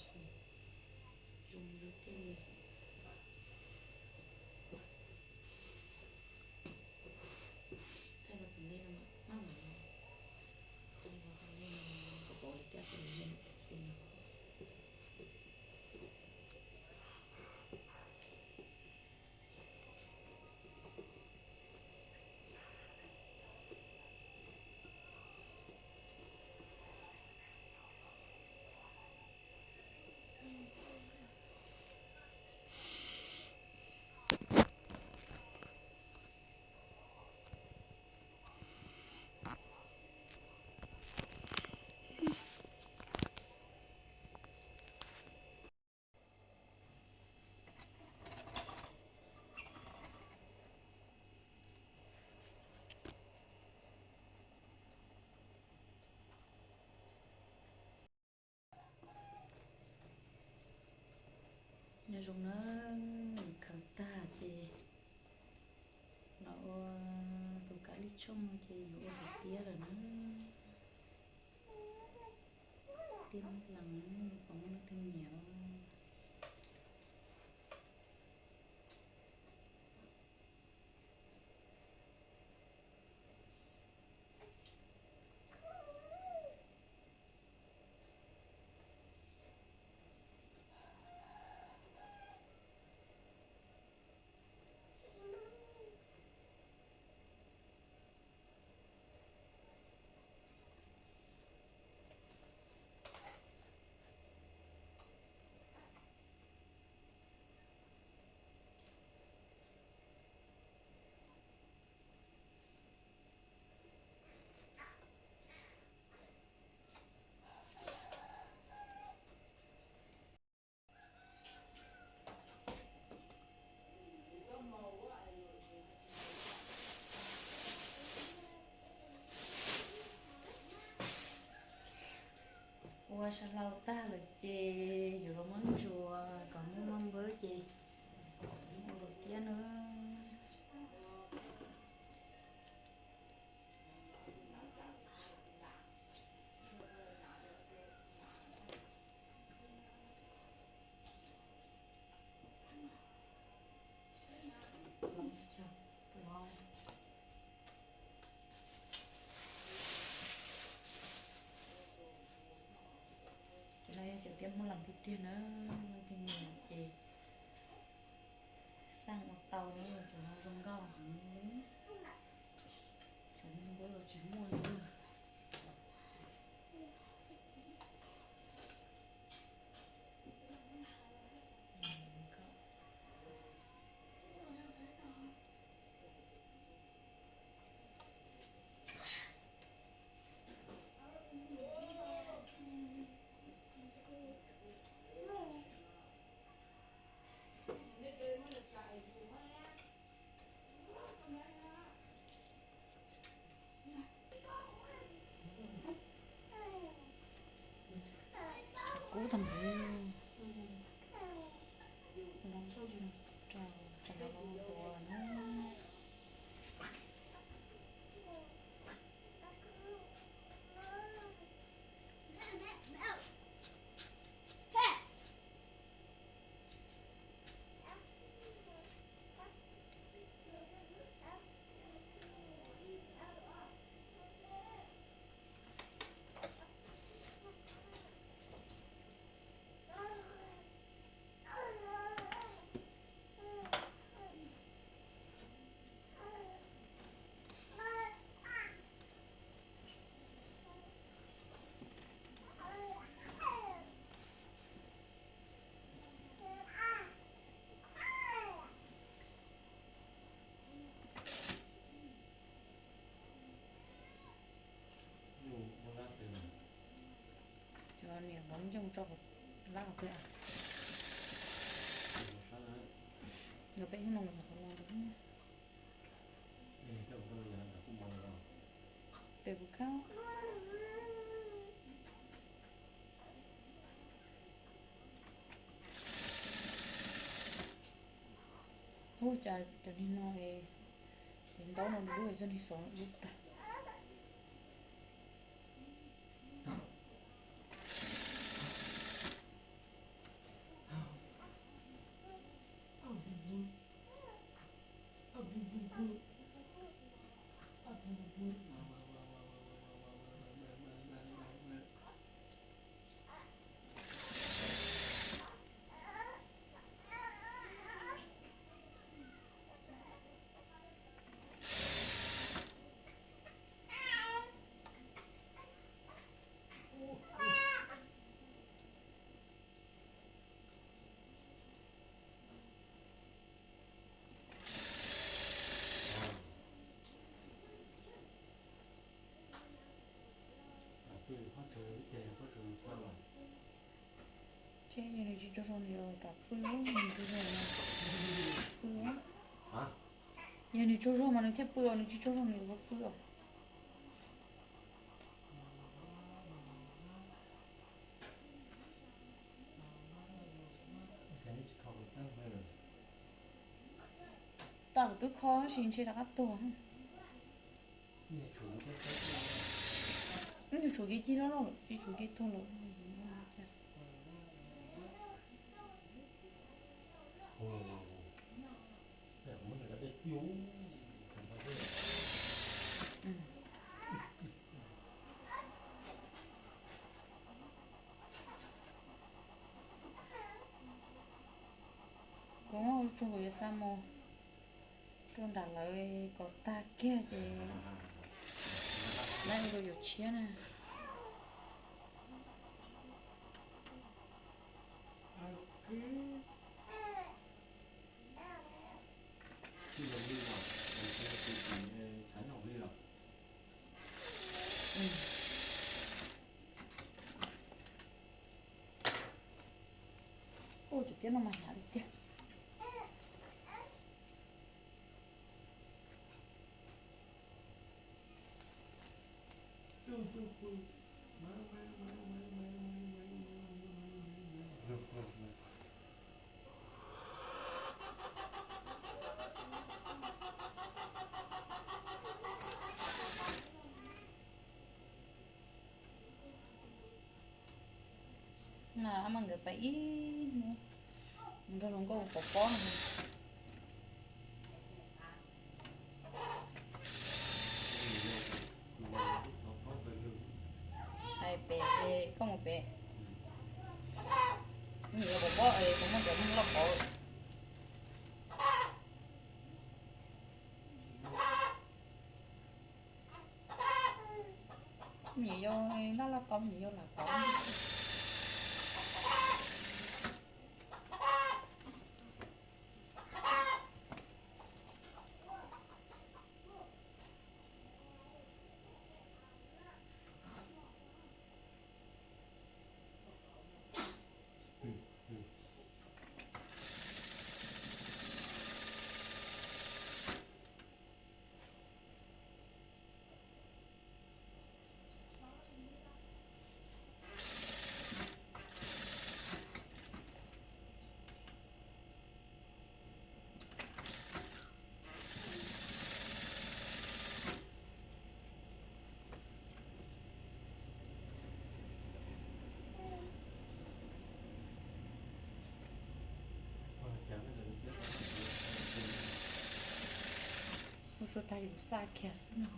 Zoo li thiaj li thaij los tom ntej no maj mam los, tus tom ntej no koj pom li tiaj koj los yeej no. Nyob zoo na, khaws tag ces los ua tus kav lij tshooj ces yuav ua hauv tiab lawm na. Tiab Hmoob Lees, pom muaj leej twg nyiam os. Ua sa hlau tag lawm ces yuav los muab ntsuas kom muaj maj npawb ces ua hauv tiab na. Cov no yog cov tiab Hmoob Lees tiag tiag na, leej twg nyiam ces xaj ua tau na, cov no zoo nkauj heev. Cov no npawb los tsis muaj li. Kub tag npaum li. Rau tsam no ua na. Cov niam vov ncoo rau lab qhov twg? Nkawd peb hnub no nkawd nyuam qhuav los lawm. Pem kuv kab. Ub, cas cov niag no es, ces ntaub no lub txoj niag xov lub tag. Seb yog nws tsis tsaug zog nws yuav kam pw, nws tsaug zog nws pw. Yog nws tsaug zog mas nws thiaj pw os, nws tsis tsaug zog nws yuav pw os. Tau kuv twb kho tab sis ntshe rov qab tuag. Wb yuav tshuav kev cig loj loj lawm, tsis tshuav kev tuag lawm. Kuv muab ua tsuag kuv yuav xa mus rau nram lawv kom tag kiag ces lawv ua rau yus tshiab na. Ua cov tiab no mas hnyav li tiag. Na, mas nkawd pais ib hnub mus nrog hluas nkauj pov pob no. Hais pem, koj mus pem. Nyiam yuav pov pob es kuv muaj cov neeg loj pov. Nyiam yau laj laj tau, nyiam yau lam tau. Ua tsuag tag ces kuv xa kiag xwb no.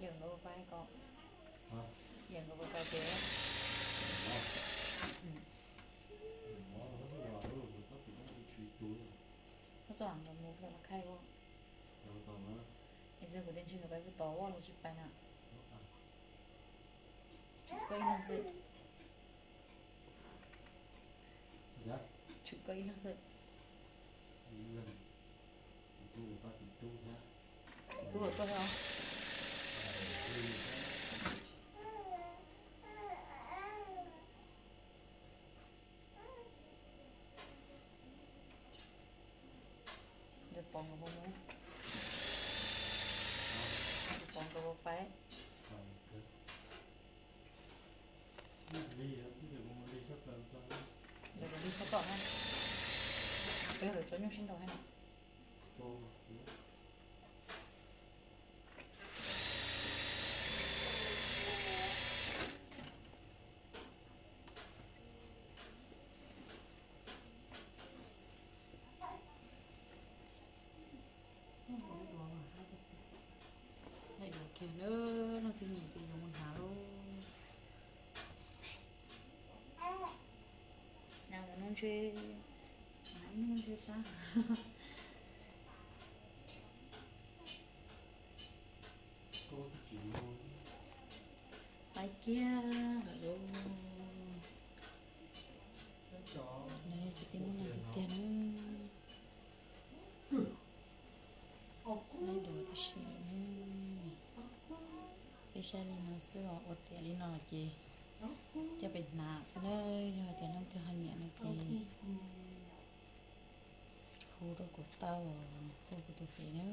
Yawm nkawd pais ko, yawm nkawd pais pem. Koj txoj nkawd mus los khai ua. Es kuv tias ntshe nkawd pais pem tod los tsis pais na. Tshwm koj ib leeg xwb. Tshwm koj ib leeg xwb. Txiv tub los tuaj thiab. Ntxawm Pov nkawd puas mus? Ntxawm Pov nkawd puas pais? Ntxawm kuv lig sab tom na. Peb lawv tso nyuj sib nraus thiab no. Ces, nej thiaj sab. Pais kiag lawm lauj. Lawv yog tsis tij muab no tiag tiag na. Laib dua tib si. Peb saib li no xwb os, ua tiav li no ces coj pem hnav xwb na. Yog hais tias leej twg ho nyiam no ces hu rau kuv tau, hu kuv tus fev na.